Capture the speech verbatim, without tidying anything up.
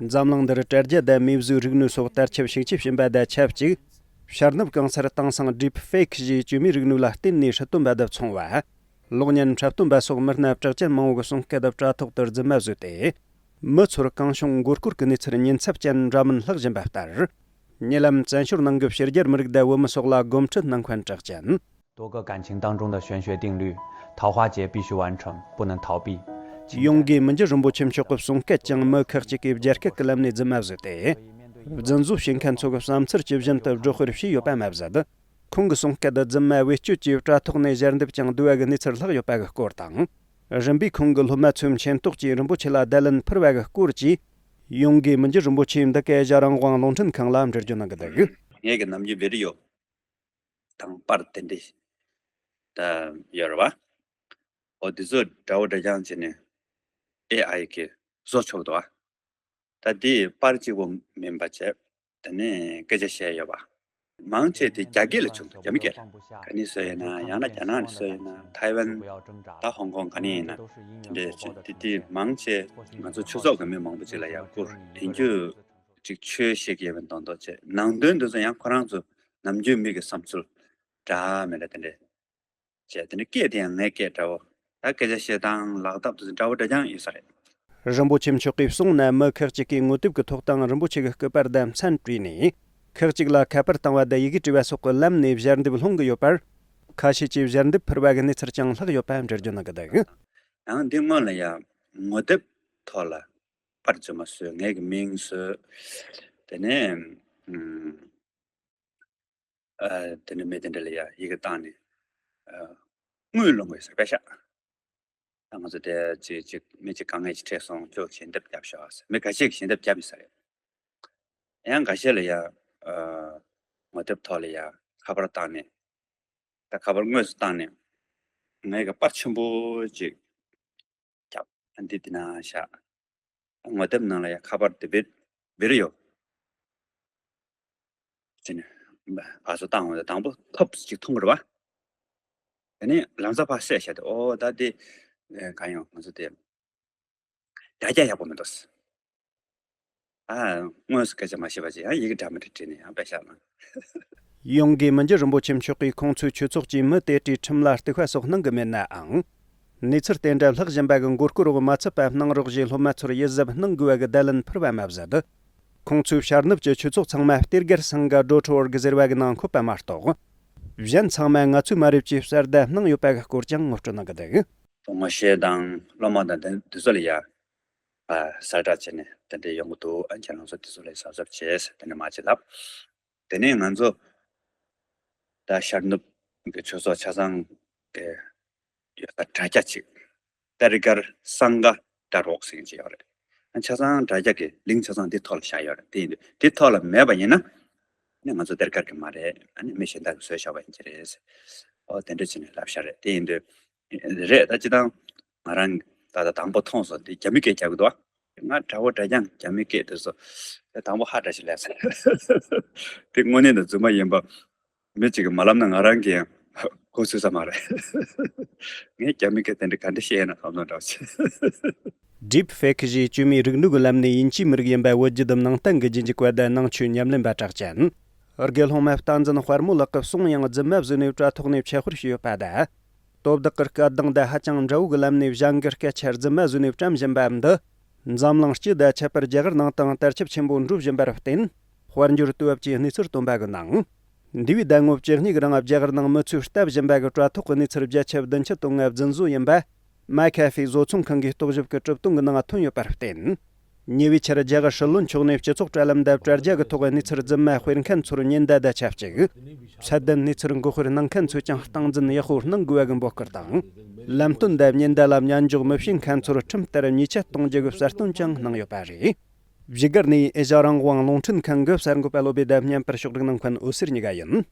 འཛམ་གླིང་འདིར་དྲ་རྒྱ་དང་མིའུ་གཟུགས་རིག་ནུས་སོགས་དར་ཁྱབ་ཤུགས་ཆེ་ཕྱིན་པ་དང་ཆབས་ཅིག་ཤར་ནུབ་གང་སར་དེང་སང་Deepfake་ཞེས་བཅོས་མའི་རིག་ནུས་ལ་བརྟེན་ནས་སྲིད་དོན་པ་དང་ཚོང་བ། གློག་བརྙན་འཁྲབ་སྟོན་པ་སོགས་མི་སྣ་གྲགས་ཅན་མང་བོ་གི་གསུང་སྐད་དང་དྲ་ཐོག་ཏུ་རྫུན་མ་བཟོས་ཏེ། མི་ཚོར་གང་བྱུང་མགོ་སྐོར་གྱི་གནས་ཚུལ་ཉེན་ཚབས་ཅན་འདྲ་མིན་ལྷག་བཞིན་པ་ལྟར། ཉེ་ལམ་བཙན་བྱོལ་ནང་གི་ཕྱི་རྒྱལ་མི་རིགས་དང་བོད་མི་སོགས་ལ་དགོངས་འཁྲི་གནང་མཁན་གྲགས་ཅན། 多个感情当中的玄学定律，桃花劫必须完成，不能逃避。 ཡོང་སྒོས་མི་འགྱུར་རིན་པོ་ཆེ་མཆོག་གི་གསུང་སྐད་ཀྱང་མི་ཁག་ཅིག་གིས་རྒྱ་སྐད་ཀྱི་ལམ་ནས་རྫུན་མ་བཟོས་ཏེ། རྫུན་བཟོ་བྱེད་མཁན་ཚོ་གི་བསམ་ཚུལ་ཇི་བཞིན་དུ་སྒྲོག་སྤེལ་བྱས་ཡོད་པ་མ་ཟད། ཁོང་གི་གསུང་སྐད་རྫུན་མ་བེད་སྤྱོད་ཀྱིས་དྲ་ཐོག་ནས་ཞལ་འདེབས་ཀྱང་བསྡུ་བ་གི་གནས་ཚུལ་ལྷག་ཡོད་པ་གི་སྐོར་དང་། རིམ་པས་ཁོང་གི་སློབ་མ་ཚོའི་མཁྱེན་རྟོགས་ཀྱིས་རིན་པོ་ཆེ་ལ་བརྡ་ལན་ཕུལ་བ་གི་སྐོར་བཅས། ཡོང་སྒོས་མི་འགྱུར་རིན་པོ་ཆེས་འདི་གའི་ཨེ་ཤ་ཡ་རང་དབང་རླུང་འཕྲིན་ཁང་ལ་འགྲེལ་བརྗོད་གནང་གི་འདུག་ངས་ཀྱི་ནམ་རྒྱུན་བི་ཌི་ཡོ་དང་པར་དེ་འདྲ་ད་ཡོད་རེད་བ། འོ་དེ་ཚོ་འདྲ་བོ་འདྲ་རྐྱང་བྱས་ནས་ཨེ་ཨའི་གིས་བཟོ་ཆོག་འདུག་བ། ད་དེ་པར་གཅིག་པོ་མིན་པ་བྱས། དེ་ནས་སྐད་ཆ་བཤད་ཡོད་པ། མང་ཆེ་དེ་རྒྱ་སྐད་ལ་བྱུང་འདུག་རྒྱ་མི་སྐད་ལ། ག་ནས་བཟོས་ཡོད་ན། ཡང་ན་རྒྱ་ནག་ནས་བཟོས་ཡོད་ན། ཐའེ་ཝན། ད་ཧོང་ཀོང་ག་ནས་ཡིན་ན། དེ་འདྲས་བྱས་དེ་དེ་མང་ཆེ་ང་ཚོ་ཆོས་ཚོགས་ཀྱི་མི་མང་པོ་ཅིག་ལ་ཡར་བསྐུར། ཡིན་རྒྱུ་ཅིག་ཆོས་བཤད་ཀྱི་ཡོད་པའི་མདོག་མདོག་བྱས། ནང་དོན་འདི་ཚོ་ཡང་ཁོ་རང་ཚོ་ནམ་རྒྱུན་མི་གི་བསམ་ཚུལ་འདྲ་མི་འདྲ་དེ་འདྲས། བྱས། དེ་ནས་སྐད་དེ་ཡང་ངའི་སྐད་འདྲ་བོ། ད་སྐད་ཆ་བཤད་སྟངས་ལག་ཐབས་དེ་ཚོ་འདྲ་བོ་འདྲ་རྐྱང་ཡོད་ས་རེད། རིན་པོ་ཆེ་མཆོག་གིས་གསུངས་ན། མི་ཁག་ཅིག་གིས་ངོ་དེབ་ཀྱི་ཐོག་དང་རིན་པོ་ཆེ་གི་སྐུ་པར་དང་མཚན་བྲིས་ནས། ཁག་ཅིག་ལ་ཁ་པར་བཏང་བ་དང་ཡི་གེ་བྲིས་པ་སོགས་ཀྱི་ལམ་ནས་ཞལ་འདེབས་སློང་གི་ཡོད་པར། ཁ་ཤས་ཀྱིས་ཞལ་འདེབས་ཕུལ་བ་གི་གནས་ཚུལ་ཀྱང་ལྷག་ཡོད་པ་འགྲེལ་བརྗོད་གནང་གི་འདུག་ཡང་འདི་སྔོན་ལ་ཡང་ངོ་དེབ་ཐོག་ལ་པར་རྫུན་མ་བཟོས། ངའི་གི་མིང་བཟོས། དེ་ནས་ཨུམ། ཨ། དེ་འདྲ་མི་དེ་འདྲ་ལ་ཡ་ཡི་གེ་བཏང་ནས། ཨ། དངུལ་སློང་དགོས་ཟེར་པད་ཤག་ད་ང་ཚོ་དེ་ཅིག་ཅིག་མི་གཅིག་དཀའ་ངལ་ཅིག་འཕྲད་སོང་། ཁྱོད་ཞལ་འདེབས་རྒྱབ་ཤོག་ཟེར། མི་ཁ་ཤས་ཀྱིས་ཞལ་འདེབས་རྒྱབ་ཡོད་ས་རེད། ཡང་འགའ་ཤས་ལ་ཡ། ཨ། ངོ་དེབ་ཐོག་ལ་ཡ་ཁ་པར་བཏང་ནས། ད་ཁ་པར་དངོས་སུ་བཏང་ནས། ངའི་གི་པར་ཆེན་པོ་ཅིག་རྒྱབ། ཨ། འདི་འདི་ན་བཞག་ངོ་དེབ་ནང་ལ་ཡང་ཁ་པར་དེ་བི་བི་ཌི་ཡོ་བྱས་ནས་ཕར་ཚུར་བཏང་འོང་། དང་པོ་ཐོབ་ཅིག་མཐོང་གི་རེད་བ། དེ་ནས་ལམ་སང་ཕར་བསད་བཞག་སྟེ། ཨོ་ད་དེ་གང་ཡོང་། ང་ཚོ་དེ་དྲ་རྒྱ་ཡག་པོ་མི་འདུག་ཨ། དངོས་སུ་སྐད་ཆ་མ་བཤད་པ་ཅིག་ཡང་ཡི་གེ་འདྲ་མི་འདྲ་བྲིས་ནས་ཡང་པད་ཤག་ལ། ཡོང་སྒོས་མི་འགྱུར་རིན་པོ་ཆེ་མཆོག་གིས་ཁོང་ཚོའི་ཆོས་ཚོགས་ཀྱིས་མི་དེ་འདྲའི་ཁྲིམས་ལ་གཏུག་པ་སོགས་གནང་གི་མེད་ནའང་། གནས་ཚུལ་དེ་འདྲ་ལྷག་བཞིན་པ་གི་མགོ་སྐོར་འོག་མ་ཚུད་པ་གནང་རོགས་ཞེས་སློབ་མ་ཚོར་ཡིད་གཟབ་གནང་དགོས་པ་གི་བརྡ་ལན་ཕུལ་བ་མ་ཟད། ཁོང་ཚོས་ཤར་ནུབ་ཀྱི་ཆོས་ཚོགས་ཚང་མ་ལྟེ་སྒར་སང་ག་ཌོཊ་ཨོ་རྒ་ཟེར་བ་གི་ནང་འཁོད་པ་མ་གཏོགས། གཞན་ཚང་མ་ང་ཚོའི་མ་རེད་ཅེས་གསལ་བརྡ་གནང་ཡོད་པ་གི་སྐོར་ཀྱང་ངོ་སྤྲོད་གནང་གི་འདུག་ངོ་ཤེས་དང་སློབ་མ་དང་དེ་དེ་ཚོ་ལ་ཡ། ཨ། གསལ་བསྒྲགས་བྱས་ནས་དེ་འདྲ་ཡོང་གི་འདུག་ཨ། ཁྱེད་རང་ཚོ་དེ་ཚོ་ལ་གཟབ་གཟབ་བྱས་ཟེར་དེ་འདྲ་མ་བྱེད་ལབ། དེ་ནས་ང་ཚོ་ད་ཤར་ནུབ་ཀྱི་ཆོས་ཚོགས་ཆ་ཚང་གི་ཡོད་ས་དྲ་རྒྱ་ཅིག་ཏེ་རི་ཀར་སང་ག་ཌོཊ་ཨོ་རྒ་ཟེར་མཁན་ཅིག་ཡོད་རེད། ཨ། ཆ་ཚང་དྲ་རྒྱ་གི་ལིང་ཆ་ཚང་འདི་ཐོག་ལ་བཞག་ཡོད་རེད། དེ་ཡིན་དུས་དེ་ཐོག་ལ་མེད་པ་ཡིན་ན། ཨ་ནི་ང་ཚོ་ཏེ་རི་ཀར་གི་མ་རེད། ཨ་ནི་མི་གཞན་དག་གིས་བཟོས་བཞག་པ་ཡིན་གྱི་རེད་ཟེར། ཨོ་དེ་འདྲ་བྱས་ནས་ལབ་བཞག་རེད། དེ་ཡིན་དུས། རེད། ད་སྤྱིར་བཏང་ང་རང་ད་ལྟ་དང་པོ་མཐོང་སོང་། དེ་རྒྱ་མི་སྐད་རྒྱག་གི་འདུག་ང་འདྲ་བོ་འདྲ་རྐྱང་རྒྱ་མི་སྐད་དེ་ཚོ། དེ་དང་པོ་ཧ་འདྲ་ཞིག་ལས་སོང་། དེ་དངོས་གནས་དང་རྫུན་མ་ཡིན་པ་མི་གཅིག་གིས་མ་ལབ་ན་ང་རང་གིས་ཡང་གོ་ཚུད་ས་མ་རེད། ངས་རྒྱ་མི་སྐད་དེ་འདྲ་ག་འདྲ་བཤད་ཡོད་ན་ཁམས་ཚང་འདྲ་བོ་ཆེ། Deepfake་ཞེས་བཅོས་མའི་རིག་ནུས་ཀྱི་ལམ་ནས་དབྱིན་ཇིའི་མི་རིགས་ཡིན་པ་བོད་བརྒྱུད་ནང་བསྟན་གྱི་རྗེས་འཇུག་པ་དང་ནང་ཆོས་ཉམས་ལེན་པ་གྲགས་ཅན། དགེ་སློང་མ་བསྟན་འཛིན་དཔལ་མོ་ལགས་ཀྱི་གསུང་ཡང་རྫུན་མ་བཟོས་ནས་དྲ་ཐོག་ནས་ཕྱེ་དཔར་བྱས་ཡོད་པ་དང་། དོ་བདག་གི་སྐད་གདངས་དང་ཧ་ཅང་འདྲ་བོ་གི་ལམ་ནས་གཞན་གྱི་སྐད་ཆ་རྫུན་མ་བཟོས་ནས་བཀྲམ་བཞིན་པ་འདི། འཛམ་གླིང་སྤྱི་དང་ཁྱད་པར་རྒྱ་གར་ནང་དུའང་དར་ཁྱབ་ཆེན་པོ་འགྲོ་བཞིན་པར་བརྟེན། དཔལ་འབྱོར་དུས་བབ་ཀྱིས་གནས་ཚུལ་སྟོན་པ་གི་ནང་། འདས་པའི་ཟླ་ངོ་བཅུ་གཉིས་ཀྱི་རིང་རྒྱ་གར་ནང་མི་ཚོས་ལྟ་བཞིན་པ་གི་དྲ་ཐོག་གི་གནས་ཚུལ་བརྒྱ་ཆ་བདུན་ཅུ་དོན་ལྔ་རྫུན་བཟོ་ཡིན་པ། མ་ཁ་ཧྥེ་བཟོ་ཚོང་ཁང་གིས་རྟོག་ཞིབ་ཀྱི་གྲུབ་དོན་གྱི་ནང་ཐོན་ཡོད་པར་བརྟེན། ཉེ་བའི་ཆར་རྒྱ་གར་སྲིད་བློན་མཆོག་ནས་སྤྱི་ཚོགས་དྲ་ལམ་དང་དྲ་རྒྱ་གི་ཐོག་གནས་ཚུལ་རྫུན་མ་སྤེལ་མཁན་ཚོར་ཉེན་བརྡ་དང་ཆབས་ཅིག་ཚད་ལྡན་གནས་ཚུལ་འགོག་སྤེལ་གནང་མཁན་ཚོས་ཀྱང་སྟངས་འཛིན་ཡག་པོ་གནང་དགོས་པ་གི་འབོད་སྐུལ་དང་། ལམ་སྟོན་དང་ཉེན་བརྡ་ལ་ཉན་འཇོག་མི་བྱེད་མཁན་ཚོར་ཁྲིམས་ལྟར་ཉེས་ཆད་གཏོང་རྒྱུ་གི་གསལ་སྟོན་ཀྱང་གནང་ཡོད་པ་རེད། བཞུགས་སྒར་ནས་ཨེ་ཤ་ཡ་རང་དབང་རླུང་འཕྲིན་ཁང་གི་གསར་འགོད་པ་བློ་བྷེ་དང་བརྙན་པར་ཕྱོགས་སྒྲིག་གནང་མཁན་འོད་ཟེར་གཉིས་ཀ་ཡིན།